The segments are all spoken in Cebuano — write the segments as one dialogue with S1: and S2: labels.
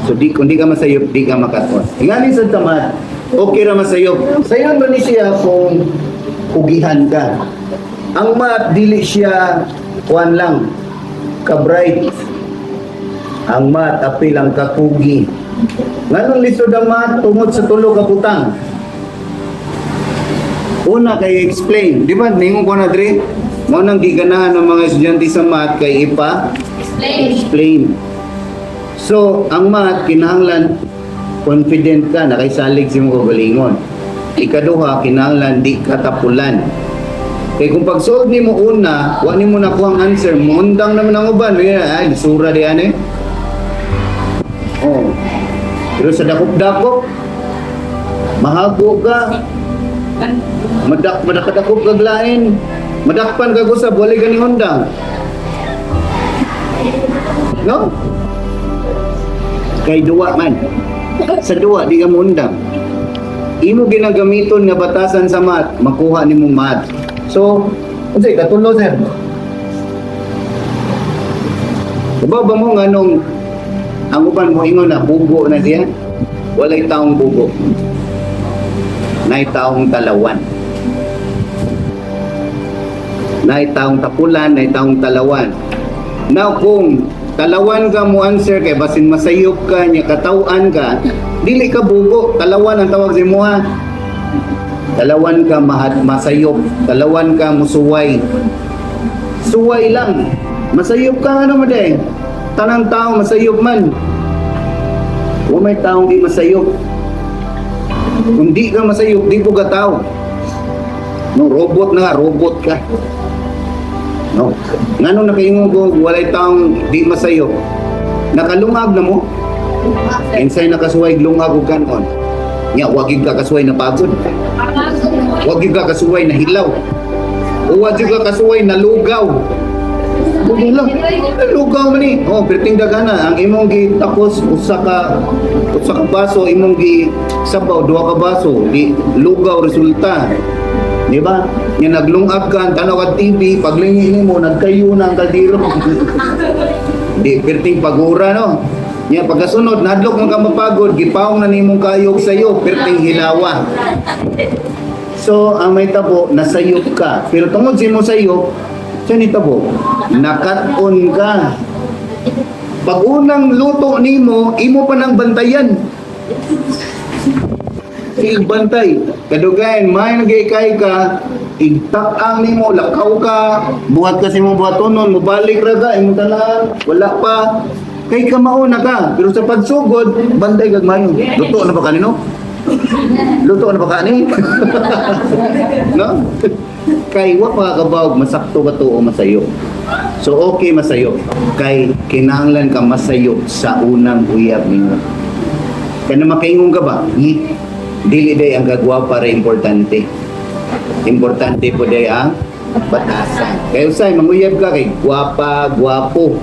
S1: So di kung di ka masayop, di ka makaton. Ingani sa tamad, okay ra masayop. Sayon ba ni siya kung kugihan ka? Ang math, dili siya kuan lang, ka-bright. Ang math, apil ang kakugi. Nganong lisod ang math? Tungod sa tulo ka butang. Una kay explain. Di ba, ningon ko na dre? Mao nang giganahan ng mga estudyante sa math kay ipa
S2: Explain.
S1: Explain. So, ang math, kinahanglan confident ka na kay salig sa imong kaugalingon. Ikaduha, kinahanglan di ka tapulan. Kay kung pag-solve nimo una, wa nimo nakuha ang answer, muundang naman ang uban, ay, lisura di ani. Oh. Pero sa dakop-dakop, mahago ka, madakadakop kag lain, madakpan ka usab, wala ka ni undang. No? Kay duwa man. Sa duwa, di ka muundang. Imo ginagamiton nga batasan sa math, makuha nimo math. So, unsay katulo, sir? Uba ba mo nganong ang uban mo ingon na bugo na siya? Walay taong bugo. Nay taong talawan. Nay taong tapulan, nay taong talawan. Now kung talawan ka mo answer kay basin masayop ka nya katawan ka, dili ka bugo, talawan ang tawag sa imuha. Talawan ka mahat masayop, talawan ka musuway. Suway lang. Masayop ka ano mo day. Tanang tao masayop man. Wa may taong di masayop. Kung di ka masayop, di po ka tao. No, robot na nga, robot ka. No. Ngano nakaingon ko walay taong di masayop? Nakalungag na mo. Insay nakasuway lungag og kanon. Nya wa gyud ka kasuway na pagod. Wa gyud ka kasuway na hilaw. O wa gyud ka kasuway na lugaw. Lang. Lugaw man ni. Oh, perting dagana ang imong gitapos usa ka baso, imong gi sabaw duha ka baso, di lugaw resulta. Di ba? Nya naglungag ka, tanaw ka TV, paglingi nimo nagkayo na ang kaldero. Di perting pagura, no. Nya pagkasunod nadlok man ka mapagod, gipawong na nimong kayog sayo, perting hilawa. So, ang may tabo, nasayop ka. Pero tungod sa imo sayop, siya ni tabo, nakat-on ka. Pag unang luto nimo, imo pa nang bantayan. Sige, bantay. Kadugayan, may nagikay ka, igtak-ang nimo, lakaw ka, buhat ka sa imong buhatonon, mubalik ra ka, imong tanan, wala pa. Kay ka mauna ka, pero sa pagsugod, bantay kag mayo. Luto na ba kanino? Luto na ba kani? No? Kay wa pa kabawog masakto ka to o masayo. So okay masayo. Kay kinahanglan ka masayo sa unang uyab nimo. Kaya na makaingon ka ba? Dili day ang gagwa para importante. Importante po day ang batasan. Kaya usay manguyab ka kay gwapa, gwapo.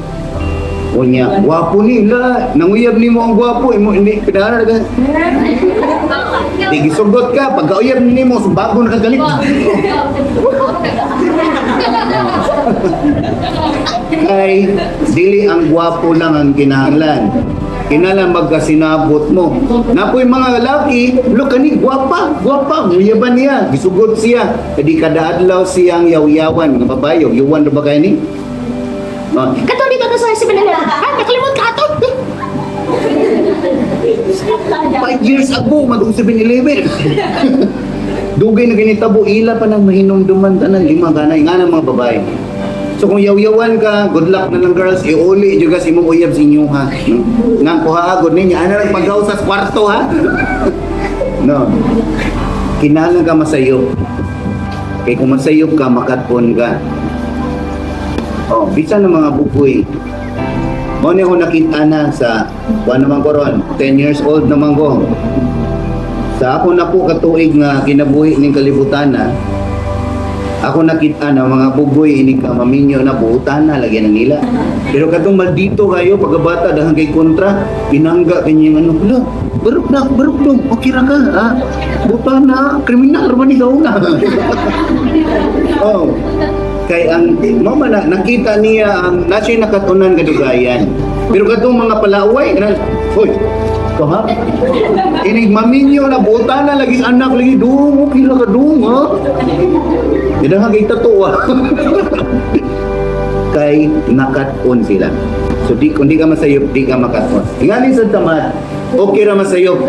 S1: Unya, gwapo nila. Nanguyab nimo ang gwapo, imo hindi pinara ka. Di gisugot ka, pagkauyab nimo bago na kagalit. Kay dili ang gwapo lang ang kinahanglan. Kinahanglan magkasinabot mo. Napoy mga lalaki, lo kani gwapa, gwapa, nguyaban niya, gisugot siya. Kadi kada adlaw siyang yaw-yawan, mga babae, yuwan ra ba kay ni? No.
S2: Kato di ka na sa 7-Eleven. Ah, nakalimot ka ato.
S1: 5 years ago, mag 7-Eleven. Dugay na kinitabo, ila pa nang mahinumduman tanan, lima ganay, nga ng mga babae. So kung yaw-yawan ka, good luck na lang girls, iuli juga sa imong uyab sa inyo ha. No? Nga kuha agod ninyo, ano lang paggaw sa kwarto ha? No. Kinahanglan ka masayop. Kay kung masayop ka, makatpon ka. Oh, bisan ng mga bukoy. Mao ni ako nakita na sa kuan naman ko ron, 10 years old naman ko. Sa ako na po katuig nga kinabuhi ning kalibutan na, ako nakita na mga bugoy ini ka maminyo na buutan na lagyan na nila. Pero katong maldito kayo pagkabata dahil kay kontra, pinangga kanya ano, hala, barok na, barok dong, okay ra ka, ha? Buta na, kriminal ba ni na? Oh. Kay ang mama na nakita niya ang nasa nakatunan kadugayan. Pero katong mga palaway, na, hoy, ikaw ha? Inig maminyo na buta na lagi anak lagi dung, okay lang ka dung ha? Hindi nga kay tatuwa. Kay nakat-on sila. So di, kung di ka masayop, di ka makat-on. Ingani sa tamad, okay ra masayop.